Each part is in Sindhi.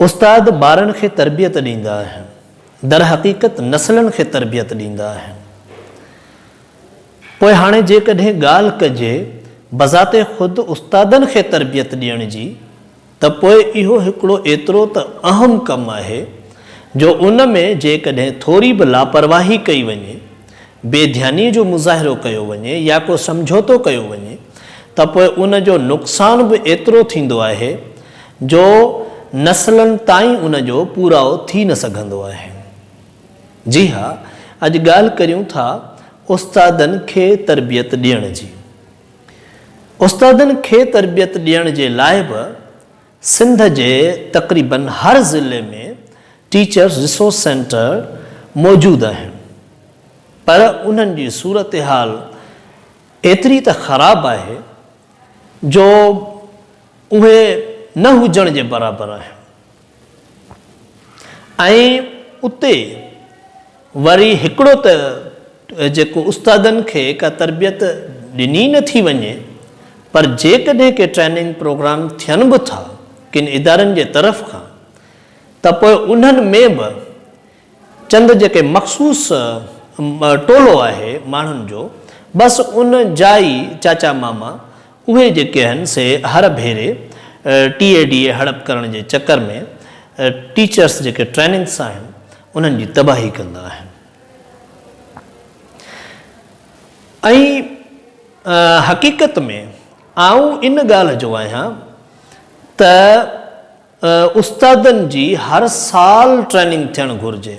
استاد ٻارن کي تربيت ڏيندا آهن، درحقيقت نسلن کي تربيت ڏيندا آهن. پوء هاڻي جيڪڏهن ڳالهه ڪجي بذات خود استادن کي تربيت ڏيڻ جي ته پوء اهو هڪڙو ايترو ته اهم ڪم آهي جو ان ۾ جيڪڏهن ٿوري به لاپرواهي ڪئي وڃي، بي ڌيانيء جو مظاهرو ڪيو وڃي يا ڪو سمجهوتو ڪيو وڃي ته پوء ان جو نقصان به ايترو ٿيندو آهي جو نسلن تائين ان جو پورائو ٿي نه سگهندو آهي. جي ها، اڄ ڳالهه ڪريون ٿا استادن کي تربيت ڏيڻ جي. استادن کي تربيت ڏيڻ جي لاء به سنڌ جي تقريبن هر ضلعي ۾ ٽيچرز ريسورس سينٽر موجود آهن پر انهن جي صورتحال ايتري ته خراب آهي جو اهي نه هجڻ جي برابر آهن ۽ اتي وري هڪڙو ته جيڪو استادن کي ڪا تربيت ڏني نه ٿي وڃي پر جيڪڏهن ڪي ٽريننگ پروگرام ٿين به ٿا ڪن ادارن جي طرف کان ته پوء انهن ۾ به چند جيڪي مخصوص ٽولو آهي ماڻهن جو بس ان جا ئي چاچا ماما اهي جيڪي آهن سي هر ڀيري ٽي اي ڊي اي هڙپ ڪرڻ جي چڪر ۾ ٽيچرس جيڪي ٽريننگس آهن انهن جي تباهي ڪندا آهن ۽ حقيقت ۾ آئون ان ڳالهه جو آهيان ته استادن جي هر سال ٽريننگ ٿيڻ گهرجي.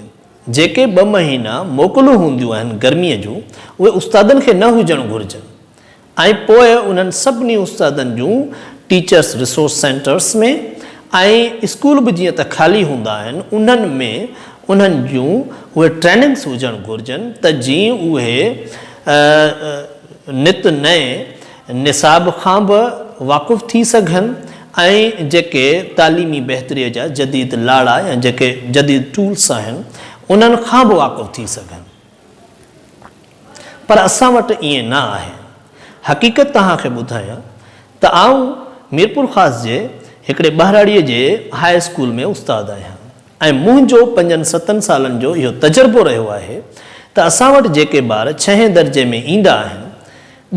جيڪي ٻه مهينا موڪلون هونديون آهن گرميء جون اهي استادن کي نه هجڻ گهرجن ۽ پوء انهن سڀني استادن جون ٽيچرس ريسورس سينٽرس ۾ ۽ اسڪول به جيئن ته خالي هوندا آهن انهن ۾ انهن جون اهي ٽريننگس هجڻ گهرجن ته جيئن اهي نت نئين نصاب کان به واقف ٿي سگهن ۽ جيڪي تعليمي بهتريء جا جديد لاڙا يا جيڪي جديد ٽولس آهن انهن کان به واقف ٿي سگهن. پر اسان وٽ ائين نه آهي. حقيقت توهان کي ٻڌايان ته آئون ميرپورخاص جي هڪڙي ٻهراڙيء جي هاء اسڪول ۾ استاد آهيان ۽ منهنجو پنجن ستن سالن جو اهو تجربو رهيو آهي ته اسان وٽ جيڪي ٻار ڇهين درجي ۾ ايندا آهن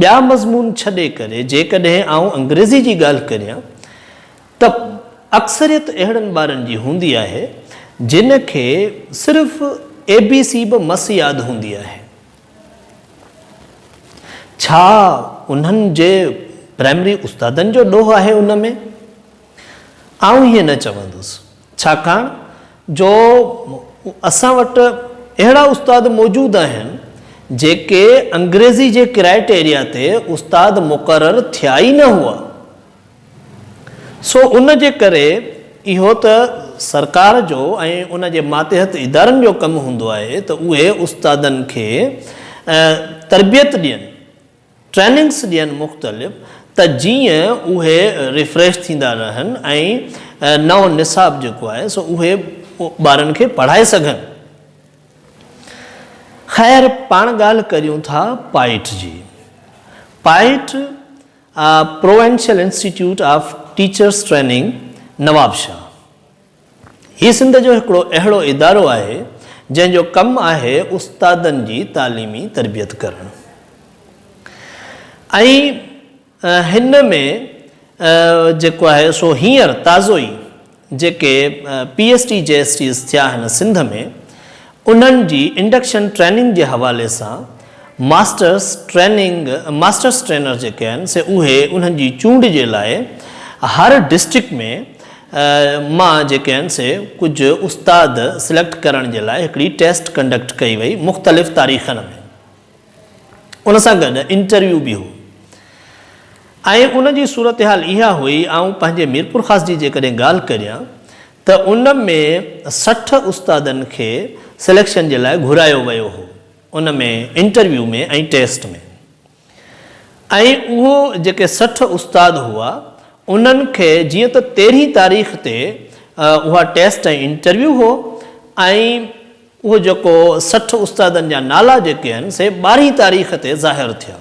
ٻيا مضمون ڇڏي ڪري جيڪڏهن آئون انگريزي جي ڳالهه ڪريان ته اڪثريت اهڙن ٻارن جي هوندي آهي جن کي صرف اي بي سي به مس ياد هوندي آهي. ڇا انهن جي پرائمري استادن جو ڏوهه آهي ان ۾؟ آئون ائين نه چوندس. ڇاڪاڻ جو اسان وٽ اهڙا استاد موجود آهن جيڪي انگريزي جي ڪرائيٽيريا تي استاد مقرر ٿيا ئي نه هئا. سو ان جي ڪري اهو ته سرڪار جو ۽ ان جي ماتحت ادارن جو ڪم هوندو آهي ته اهي استادن کي تربيت ڏين. ٽريننگس ڏين مختلف ته جيئن اهي ريفريش ٿيندا رهن ۽ نئون نصاب جيڪو آهي سو اهي ٻارن کي پڙهائي سگهن. خير پاڻ ڳالهه ڪريون ٿا پائيٽ جي. PITE provincial institute of teachers training Nawabshah. هي سنڌ جو هڪڙو اهڙو ادارو آهي، جنهن جو ڪم آهي استادن جي تعليمي تربيت ڪرڻ ۽ هن ۾ جيڪو آهي سو هينئر تازو ئي جيڪي P S T J S Ts ٿيا آهن سنڌ ۾ انهن جي انڊڪشن ٽريننگ جي حوالي سان ماسٽرس ٽريننگ ماسٽرس ٽرينر جيڪي آهن سي اهي انهن جي چونڊ جي لاء هر ڊسٽرڪٽ ۾ مان جيڪي آهن سي ڪجهه استاد سليڪٽ ڪرڻ جي لاء هڪڙي ٽيسٽ ڪنڊڪٽ ڪئي وئي مختلف تاريخن ۾ ان سان گڏ انٽرويو به هو ۽ ان جي صورتحال اها هئي آئون پنهنجي ميرپورخاص جي جيڪڏهن ڳالهه ڪريان ته ان ۾ 60 استادن کي سليڪشن جي لاء گهرايو ويو هو ان ۾ انٽرويو ۾ ۽ ٽيسٽ ۾ ۽ اهو جيڪي 60 استاد هئا انهن کي جيئن ته تيرهين تاريخ تي اها ٽيسٽ ۽ انٽرويو هو ۽ اهو جيڪو 60 استادن جا نالا جيڪي آهن سي ٻارهين تاريخ تي ظاهر ٿيا.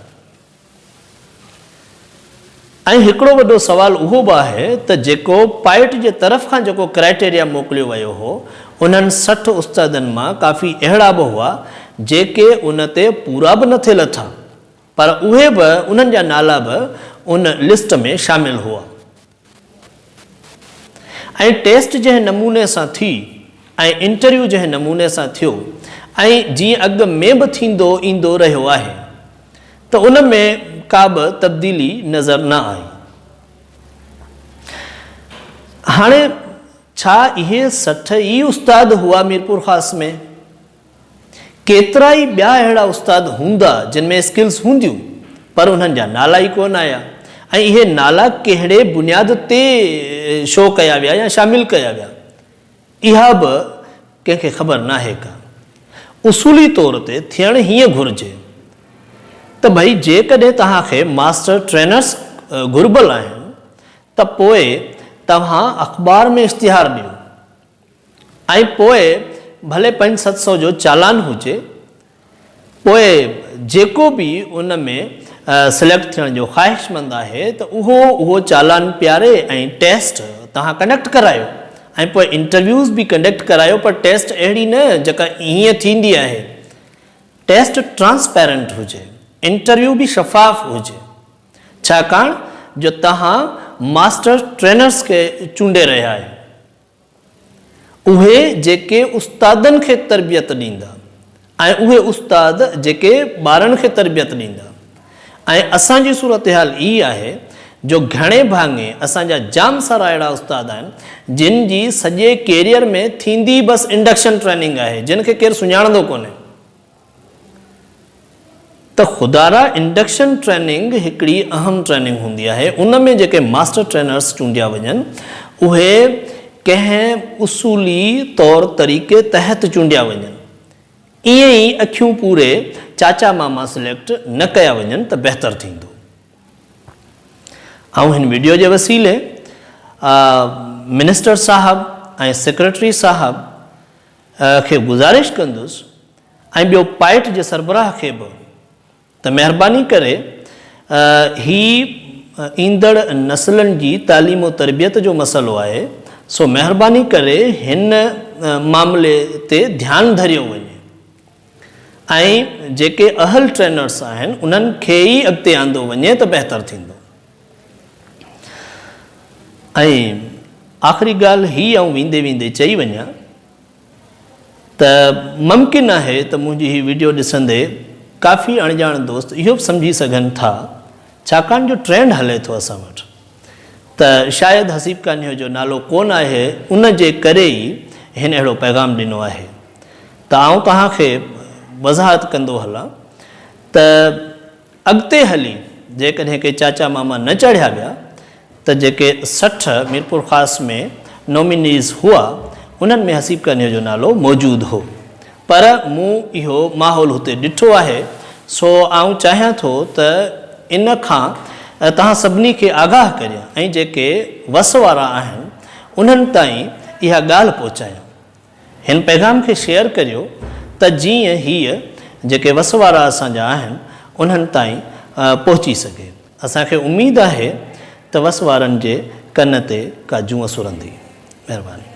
۽ هڪڙو وڏو سوال اهو به آهي ته جيڪو پائيٽ جي طرف کان جيڪو ڪرائيٽيريا موڪليو ويو هو انهن 60 استادن مان ڪافي اهڙا به هئا جيڪي ان تي پورا به نه ٿي لٿا پر اهي به انهن جا نالا به ان لسٽ ۾ شامل هئا. ۽ ٽيسٽ جنهن نموني سان ٿي ۽ انٽرويو جنهن نموني سان ٿيو ۽ جيئن اڳ ۾ به ٿيندو ايندو رهيو آهي. ته ان ۾ ڪابه تبديلي نظر نه آئي. هاڻي ڇا اهي 60 ئي استاد هئا ميرپورخاص ۾؟ ڪيترائي ٻيا اهڙا استاد هوندا جن ۾ اسڪلز هونديون پر انهن جا نالا ئي ڪونه آيا ۽ اهي نالا ڪهڙي بنياد تي شو ڪيا ويا يا شامل ڪيا ويا؟ اها به ڪنهن کي خبر ناهي ڪا. اصولي طور تي ٿيڻ هيئن گهرجي ته ڀئي جيڪڏهن توهان کي ماسٽر ٽرينرس گهربل آهن ته پوء توهان اخبار ۾ اشتهار ڏيو ۽ پوء ڀلي پنج ست سئو جو چالان هجي پوء جيڪو به ان ۾ سليڪٽ ٿيڻ جو خواهشمند آهي ته اهو اهو چالان پياري ۽ ٽيسٽ توهان ڪنڊڪٽ ڪرايو ۽ پوء انٽرويوز به ڪنڊڪٽ ڪرايو پر ٽيسٽ اهڙي نه جيڪا ائين ٿيندي آهي ٽيسٽ ٽرانسپيرنٽ هجي انٽرويو به شفاف هجي ڇاڪاڻ جو توهان ماسٽر ٽرينرس کي چونڊي رهيا آهيو. اهي جيڪي استادن کي تربيت ڏيندا ۽ اهي استاد جيڪي ٻارن کي تربيت ڏيندا ۽ اسان جي صورتحال هي آهي جو گهڻي ڀاڱي اسان جا جام سارا اهڙا استاد آهن جن جي سڄي ڪيريئر ۾ ٿيندي بس انڊڪشن ٽريننگ آهي جن کي ڪير سڃاڻندو ڪونهي. ته خدارا انڊڪشن ٽريننگ هڪڙي اهم ٽريننگ هوندي آهي ان ۾ جيڪي ماسٽر ٽرينرس چونڊيا وڃن اهي ڪنهن اصولي طور طريقي تحت چونڊيا وڃن ائين ئي اکيون پوري چاچا ماما سليڪٽ نه ڪيا وڃن ته بهتر ٿيندو. آئون هن وڊيو جي وسيلي منسٽر صاحب ۽ سيڪريٽري صاحب کي گذارش ڪندس ۽ ٻيو پائيٽ جي سربراهه کي به ته مهرباني ڪري هي ايندڙ نسلن جي تعليم و تربيت جو مسئلو آهي سو مهرباني ڪري هن معاملي تي ڌيان ڌريو وڃي ۽ جيڪي اهل ٽرينرس آهن انهن کي ئي اڳتي آندو وڃي ته بهتر ٿيندو. ۽ آخري ڳالهه هي آئون ويندي ويندي چئي وڃان ته ممڪن آهي ته منهنجي هي وڊيو ڏسندي ڪافي اڻڄاڻ دوست اهو به سمجهي سگهن ٿا ڇاڪاڻ جو ٽرينڊ هلي ٿو اسان وٽ ته شايد حسيب ڪانهيو جو نالو ڪونه آهي ان جي ڪري ئي هن اهڙو پيغام ڏنو آهي ته آئون توهان کي وضاحت ڪندو هلان ته اڳتي هلي جيڪڏهن ڪي چاچا ماما نه چاڙهيا ويا ته جيڪي 60 ميرپورخاص ۾ نومينيز هئا انهن ۾ حسيب ڪانهيو جو نالو موجود هو پر مون اهو ماحول هتي ڏٺو آهي سو آئون چاهيان ٿو ته ان کان توهان سڀني کي آگاهه ڪريان ۽ جيڪي وس وارا آهن انهن تائين اها ڳالهه پهچايان. هن پيغام کي شيئر ڪريو ته جيئن هيء جيڪي وس وارا اسان جا آهن انهن تائين پهچي سگهي. اسان کي اميد آهي ته وس وارن جي ڪن تي ڪا جونء سرندي. مهرباني.